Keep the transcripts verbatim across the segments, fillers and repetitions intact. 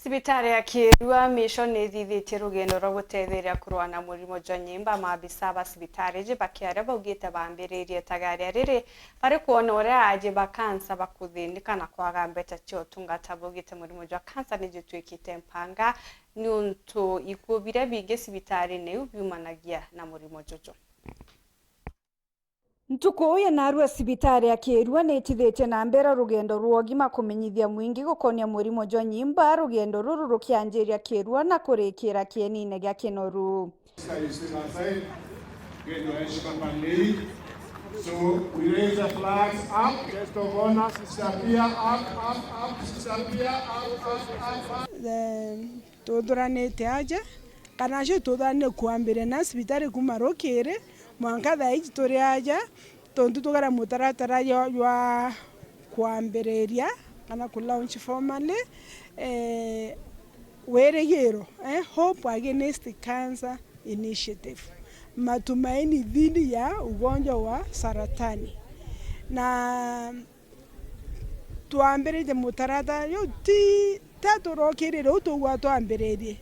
Cibitari ya Kiirua Mission ni ithithitie rugendo rwa gutetheria kurua na murimo jwa nyimba. Maabisa ba cibitari iji bakiaria baugite bambiririe tagaria riri bari kwona uria aji ba kansa bakuthinika na kwaga mbeca cia utungata. Baugite murimo jwa kansa ni jutwikite mpanga niuntu ikuo biria bingi cibitarine iu biumanagia na murimo juju. Ntuku ya narua cibitari ya Kiirua ni itithitie na mbere rugendo rwa ugima kumenyithia mwingi gukonia murimo jwa nyimba, rugendo ruru rukianjiria Kiirua na kurikira kienine gia Kinoru. So we raise the flags up, guest of honor, Sister Pia, up, up, up, Sister Pia, up, up, up, up. Then tuthuranite aja, kana acio tuthuranire kwambiria na cibitari kuma rukiri, mwanka thaa iji turi aja, tontu tugera mutaratara jwa, jwa kwambiriria kana ku launch formally, eh, wirigiro, eh, Hope Against Cancer Initiative, matumaini dhidi ya ugonjwa wa saratani. Na twambiritie mutaratara juu ti ta turokirire u tugwa twambiririe.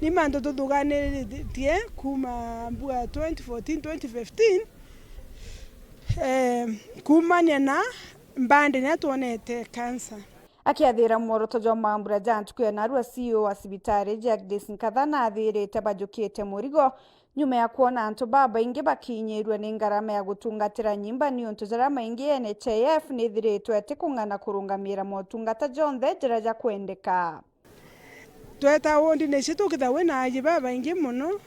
Ni mantu tuthuganitie kuma mbua twenty fourteen, twenty fifteen, eh, kumania na mbandi nia twonete kansa. Akiathira mworoto jwa mambura ja ntuku ya narua, C E O wa cibitari Jagdis Nkatha nathirite bajukite murigo nyuma ya kwona antu babaingi bakinyirua ni ngarama ya gutungatira nyimba, niuntu jaria maingi N H I F nithiritwe iti kung'ana kurungamira motungata jonthe jaria jakwendeka. Tweta wondine cietu ukethira wina aji babaingi mono,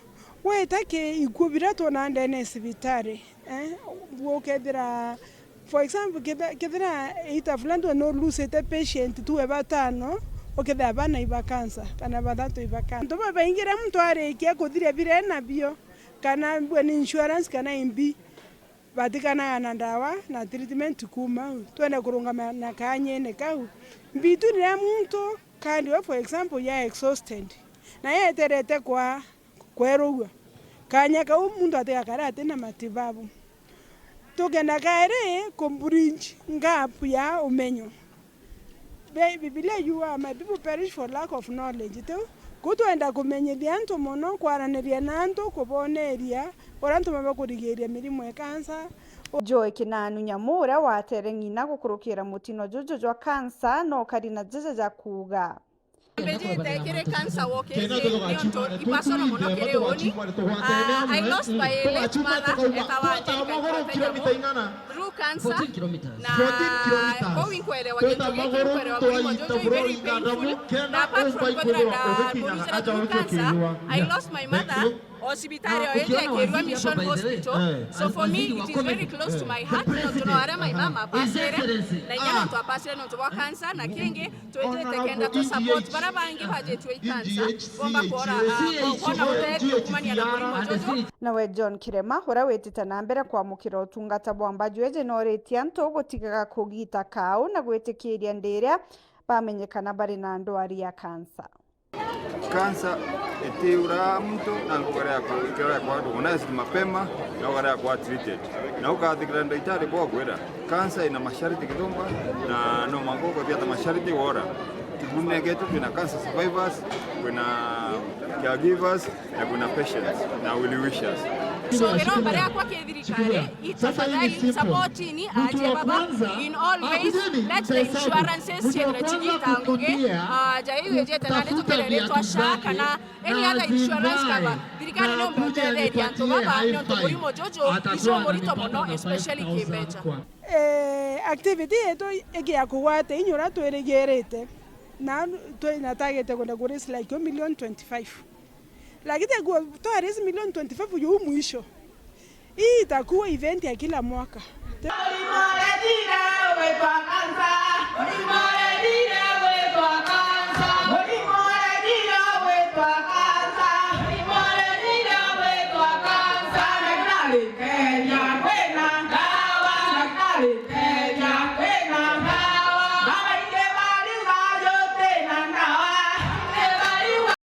weta ki ikuo biria twonaa ndene ya cibitari, eh, ukethira, for example, ketha-, kethira ita fulani tuwe no lusite patient tuwe batano, ukethira bana iba cancer, kana bathatu iba cancer. Antu babaingi riria muntu arikia kuthiria biria enabio, kana mbue ni insurance kana imbi, batikanaga na ndawa na treatment kuma au. Twende kurungama na kanyene kau. Mbitu riria muntu kandi we, for example, ya exhausted, na yeterete kwa kwerugua, kanya kau muntu atigakare atina matibabu. Tukenda kairi ku bridge gap ya umenyo. Bi-, Bibilia yugaa, "My people perish for lack of knowledge." Tiu? Ku twenda kumenyithia antu mono, kwaraniria na antu, kuboneria uria antu mabakurigiria mirimo ya kansa. Joy Kinanu Nyamu, uria watere ng'ina gukurukira mutino juju jwa kansa, no kari na jaja ja kuuga. Mbijite kiri cancer walk iji niuntu ibasona mono kiri uni. Ah, I lost my late mother, etawa Angelica Nyamu, through cancer. Na kou inkwerewa gintu giki, inkwerewa murimo juju is very painful. Na apart from kwithira ndarurijira through cancer, I lost my mother o cibitari o iji ya Kiirua Mission Hospital. So for me, it is very close to my heart, nontu no aria my mama apasire, na inya nontu apasire nontu bwa cancer, na kingi, twitite kenda tu support baria bangi bajitue i cancer, bomba kwora, ah, bo-, kwona utethio kumania na murimo juju. Nawe John Kirema, uria witite na mbere kwamukira utungata bwa mbaju iji, noritie antu gutigaga kugita kau na gwitikiria ndiria bamenyekana bari na ndwari ya cancer. Cancer itiuraga muntu na ngugaria kwa, ikiria kwa andu, unaweza mapema na ugaria kwa treated. Na ukathikira ndagitari bwakwira, cancer ina masharti kithumba, na no mwanka ukathia ta masharti wora. Kiguni getu kwina cancer survivors, kwina caregivers, na kwina patients, na well wishers. So, iromba riakwa ki thirikari, itafadhali supportini aje baba in all ways. Let the insurances ciethire cigita ngugi, ah, ja iu ijete na ni tukireretwa SHA kana any other insurance cover. Thirikari no mbutetheria antu baba, nontu murimo juju ijo murito mono, especially kimbeca. Eh, activity yetu igia kugwata inya uria twirigirite, na twina target kwenda ku raise like a million twenty-five. Lakini twa raise million twenty-five juu mwisho. Hii itakuwa event ya kila mwaka.